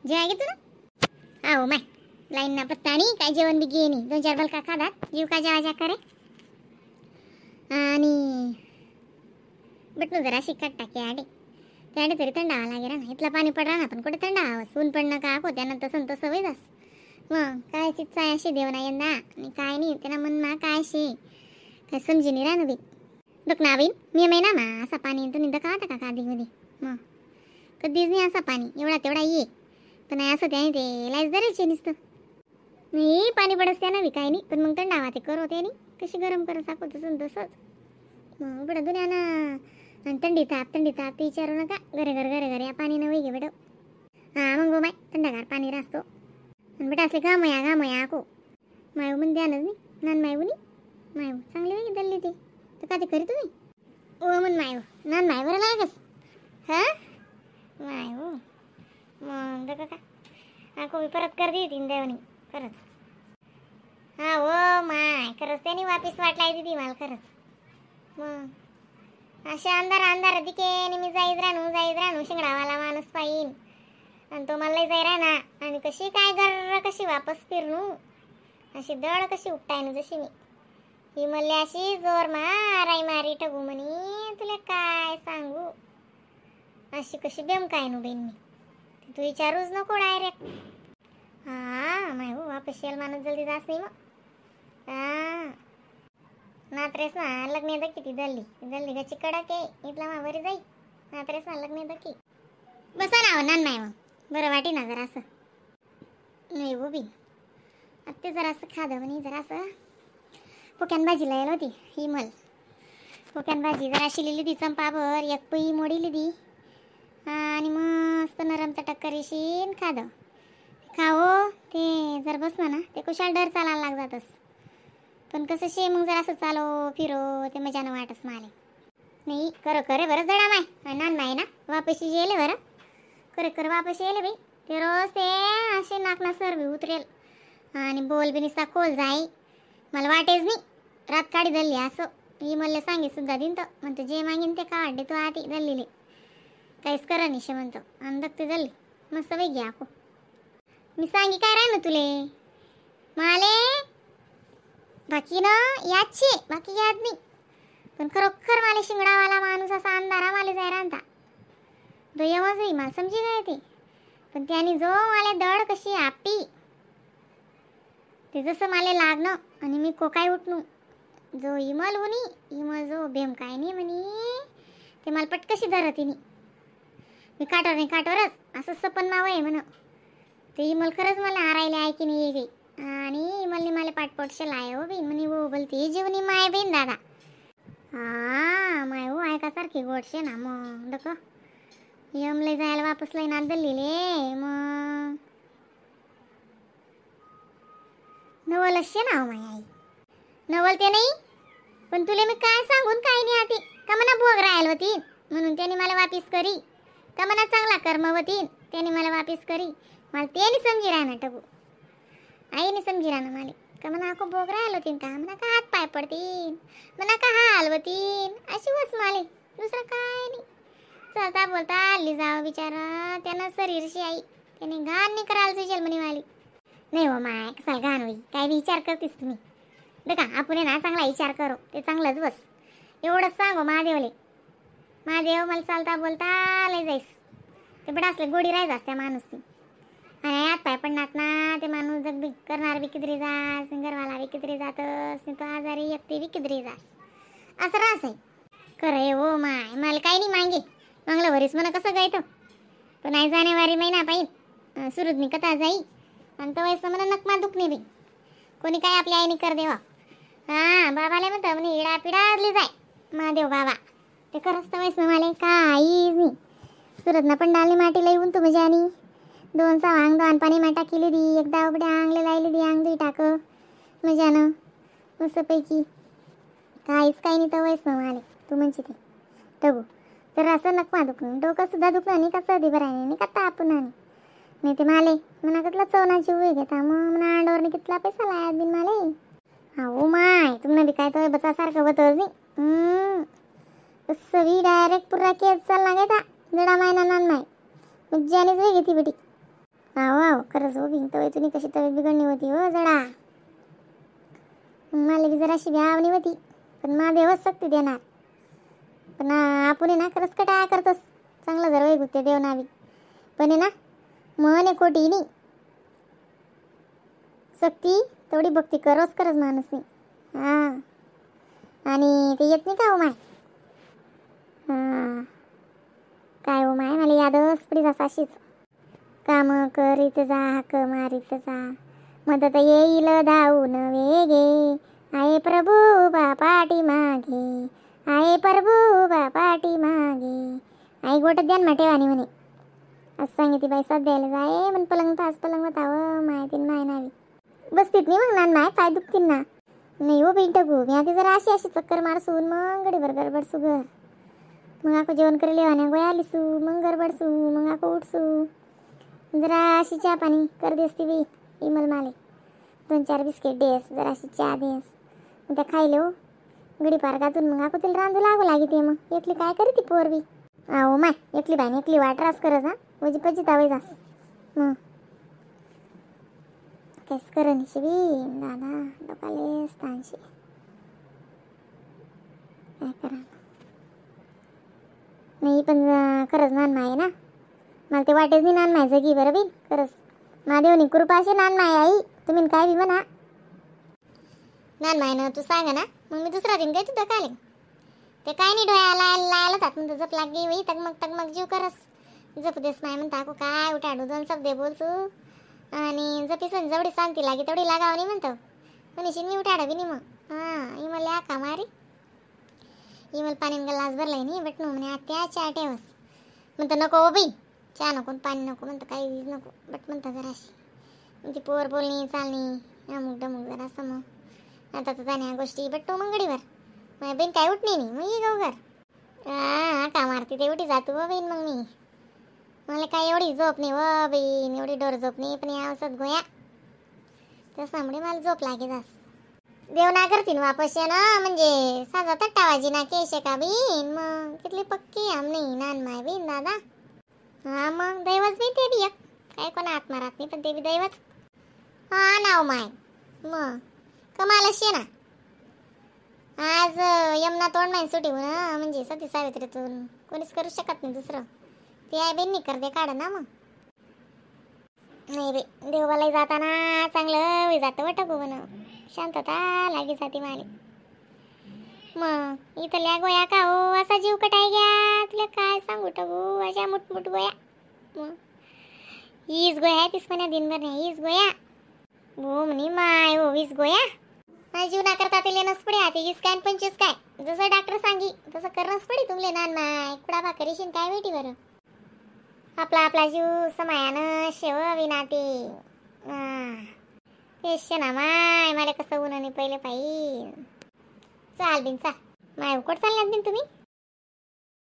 जेवाय घेतो ना. हा हो my line ना पत्ता नाही काय जेवण बी घे नाही 2-4 बलका खादात जीव का जेवायचा करे. आणि बटणू जरा शिकत टाके आडे त्याने तरी थंडावा लागेल ना इथला पाणी पडला ना पण कुठे थंडावा ऊन पडणं का हो त्यानंतर तसं तसं होई जास. मग काय चिच्चा अशी देव ना यंदा आणि काय नाही त्यांना मनमा काय शे काय समजी नाही राहणं बी बघ ना बीन मी महिना मा असा पाणी तुम्ही दका आता का काधी मध्ये मग कधीच नाही असा पाणी एवढा तेवढा ये पण असं त्याने ते लाईस धरायचे नुसतं नाही पाणी पडस त्या ना काय नाही पण मग थंडावा ते करो त्याने कशी गरम करत साखो तसं तसंच. मग बडं दुन्या ना आणि थंडी ताप ते विचारू नका घरे घर घरे घरे या पाणी नव्हे घे बेटो. हा मग माय थंडगार पाणी रासतो आणि बेटा असले घामया घामया को मायू म्हण ध्यानच नाही नान मायू नाही मायू चांगली वेगळी दल्ली ती तर का ते करी तुम्ही ओ म्हण मायू नान माय बरं लागस हा मायू मग का का हा कोबी परत कर दे तीन देवणी खरंच. हा हो माय खरंच त्याने वापिस वाटलाय दिदी मला खरंच. मग अशा अंधार अंधार दिके मी जाईत राहणू शिंगडावाला माणूस पाहिन आणि तो मला जाई राहना आणि कशी काय गर कशी वापस फिरणू अशी दळ कशी उपटायन जशी मी ही मल्ले अशी जोर माराई मारी ठगू म्हणी तुला काय सांगू अशी कशी बेम काय नु बेन मी तू विचारूच नको डायरेक्ट. हा माय हो वापस येईल माणूस जल्दी जास नाही मग. हा नात्रेस ना लग्न तर किती दल्ली दल्ली गची कडक आहे इथला मा बरी जाई नात्रेस ना लग्न तर की बसा ना नान माय मग बरं वाटे ना जरा असं नाही हो बी आत्ते जरा असं खादं म्हणे जरा असं पोक्यान भाजी लायला होती ही मल पोक्यान भाजी जरा शिलेली ती चंपाभर एक पई मोडीली ती आणि मस्त नरम चटक करीशीन खादं खाओ ते जर बसलं ना ते कुशाल डर चालायला लाग जातस पण कसं शे मग जर असं चालो फिरो ते मजानं वाटस माले नाही खरं खरे बरं जडा माय नान माय ना वापशी येले बरं खरं खरं वापस येले बाई ते रोज ते असे नाकना सर बी उतरेल आणि बोल बी निसता खोल जाई मला वाटेच नाही रात काढी धरली असं ही मला सांगी सुद्धा दिन तर म्हणतो जे मागीन ते काढे तू आधी धरलेले काहीच करा निशे म्हणतो आणि दगते धरली मस्त बाई घ्या को मी सांगी काय राह ना तुले माले बाकी ना याद शे बाकी याद नाही पण खरोखर मला शिंगडावाला माणूस असा अंधारा मला जाय राहता दयमच मला समजी काय ते पण त्याने जो मला दड कशी आपी ते जसं मला लागणं आणि मी कोकाय उठणू जो इमल होनी इमल जो बेम काय नाही म्हणी ते मला पटकशी धरत नाही मी काटवर नाही काटवरच असं सपन मावं आहे म्हण ते इमल खरंच मला हारायला आहे की नाही ये आणि इमलने मला पाटपोटशे लाय हो बाई म्हणे हो बोलते जीवनी माय बहीण दादा. हा माय हो ऐकासारखी गोडशे ना मग डक यमले जायला वापस लई ना दल्लीले मग नवल शे ना हो my आई नवल ते नाही पण तुले मी काय सांगून काय नाही आती का मना भोग राहिल होती म्हणून त्याने मला वापिस करी का मना चांगला कर्म होती त्याने मला वापिस करी मला त्याने समजी राहणार टगू आईने समजी राहणार मला का मना आको भोग राहिल होतीन का मना का हात पाय पडतीन मना का हालवतीन अशी वस माले दुसरं काय नाही. चालता बोलता आली जावं बिचारा त्यानं शरीरशी आई त्याने घाण नाही करायला सुचेल म्हणे माली नाही हो माय कसाल घाण होई काय विचार करतेस तुम्ही बघा आपण ना चांगला विचार करू ते चांगलंच बस एवढंच सांगू महादेवले महादेव मला चालता बोलता लय जाईस ते बडा असले गोडी राहायचं असत्या माणूस ती आणि हात पाय पडणार ना ते माणूस जग बी करणार बी किदरी जास घरवाला बी किदरी जातस तो आजारी एकटी बी किदरी जास असं रास आहे खरं हो माय मला काही नाही मागे मागलं वरीस म्हणा कसं गायतो पण आई जानेवारी महिना पाहिजे सुरुजनी कथा जाई आणि तो वयस म्हणा नकमा दुखणे बी कोणी काय आपल्या आईने कर देवा. हा बाबाला म्हणतो म्हणे इडा पिडाली जाय महादेव बाबा ते खरंच तर वयस मला काहीच नाही सुरतना पण डालनी माटीला येऊन तू म्हणजे आणि दोन सहा अंग दोन पाणी माटा केली दी एकदा उघड्या अंगले लायली दी अंग दुई टाक मजानं मस्तपैकी काहीच काही नाही तर वयस मला तू म्हणते ते टगू तर असं नकमा दुखणं डोकं सुद्धा दुखणं नाही का सर्दी भरायने नाही का तापून आणि नाही ते माले मना कितला चवना जीव घेता मग मना अंडावर कितला पैसा लाया बिन माले. हा हो माय तुम्हाला बी काय तो बचासारखं होतच नाही सवी डायरेक्ट पुरा केस चालला घेता जडा मायना नान माय मज्जानेच वेगळी ती बेटी. आहो आहो खरंच हो बिन तवे तुनी कशी तब्येत बिघडणी होती हो जडा. मला बी जराशी भ्यावणी होती पण मा देवच सक्ती देणार. पण आपण आहे ना खरंच कटाया करतोस चांगलं जर वैगुते ते देव नावी पण आहे ना मन आहे खोटी नाही सक्ती तेवढी भक्ती करोच करच माणूस नाही. हां आणि ते येत नाही का हो माय. हां काय हो माय मला यादच पडी जास अशीच काम करीत जा हाक मारीत जा मदत येईल धावून वेगे आहे प्रभू बा पाठी मागे आहे प्रभू बा पाठी मागे आई गोट ध्यान मा ठेवानी म्हणे असं सांगितली बाई. सध्याला जाय म्हण पलंग पाच पलंग होतावं माय तीन माय नावी बसतीत नाही मग नान माय पाय दुखतील ना. नाही हो बिन टकू मी आधी जरा अशी अशी चक्कर मारसून मग गडीभर गडबडसू घर मग आको जेवण करेल आणि गोया आलीसू मग गडबडसू मग आको उठसू जरा अशी चहा पाणी कर देस ती बी इमल माले 2-4 बिस्किट देस जरा अशी चहा देस मग त्या खायले हो गडी पार्कातून मग आको तिला रांधू लागू लागी ते मग एकली काय करी ती पोर बी. आहो माय एकली बाई एकली वाट रास करत हा वजी पची तावे जास मग काहीच कर शिवी दादा डोकाले स्थानशी काय करा नाही. पण खरंच नान माय ना मला ते वाटेच नाही नान माय जगी बरं बी खरंच महादेवनी कृपाशी नान माय आई तुम्ही काय बी म्हणा नान माय ना तू सांग ना मग मी दुसरा दिन काय तुझं काय ते काय नाही डोळ्याला लायला जात म्हणतो जप लाग गेई तगमग तगमग जीव करस जप देस माय म्हणता को काय उठाडू 2 शब्द बोलसू आणि जपीसन जेवढी शांती लागे तेवढी लागावं नाही म्हणतो म्हणशील मी उठाडा बी नाही मग. हां इमल या का मारी इमल पाणी ग्लास भरलाय नाही बट म्हणे आत्या चहा ठेवस म्हणतो नको हो बाई चहा नको पाणी नको म्हणतं काही नको बट म्हणता जराशी ती पोर बोलणी चालणी अमुक डमुक जरा मग आता तर जाण्या गोष्टी बट तो मग गडीवर माझ्या बहीण काय उठणी नाही मग ये गाव घर. हां का मारती ते उठी जातो व बहीण मग मी मला काय एवढी झोप नाही व बहीण एवढी डोर झोप नाही पण या औषध गोया तसामुळे मला झोप लागे जास देव ना करतील वापस ये ना म्हणजे साधा तट्टावाजी ना केश का बहीण मग कितली पक्की आम नाही नान माय बहीण दादा. हा मग दैवच बी ते बी एक काय कोणा हात मारत नाही पण ते बी दैवच. हा नाव माय मग कमालच ये ना आज यमुना तोंड माहीन सुटी ना म्हणजे सती सावित्रीतून कोणीच करू शकत नाही दुसरं ते आई बहीण कर दे काढ ना मग. नाही बे देवाला जाताना चांगलं जातं वाटत म्हणा शांतता लागी जाते माले मग इथल्या गोया का हो असा जीव कटाय घ्या तुला काय सांगू टगू अशा मुटमुट गोया मग हीच गोया आहे तीस म्हणे दिनभर नाही हीच गोया हो म्हणे माय हो 20 गोया माझ्या जीव ना करता ते लेनच पडे आता 20 काय 25 काय जसं डॉक्टर सांगी तसं करणंच पडे तुमले नान माय कुडा भाकरीशीन काय भेटी बरं आपला आपला जीव समायानं शेव विनाते तेच ना माय मला कसं ऊन आणि पहिले पाहिजे. चाल बिन चाल माय उकड चालल्यात बिन तुम्ही.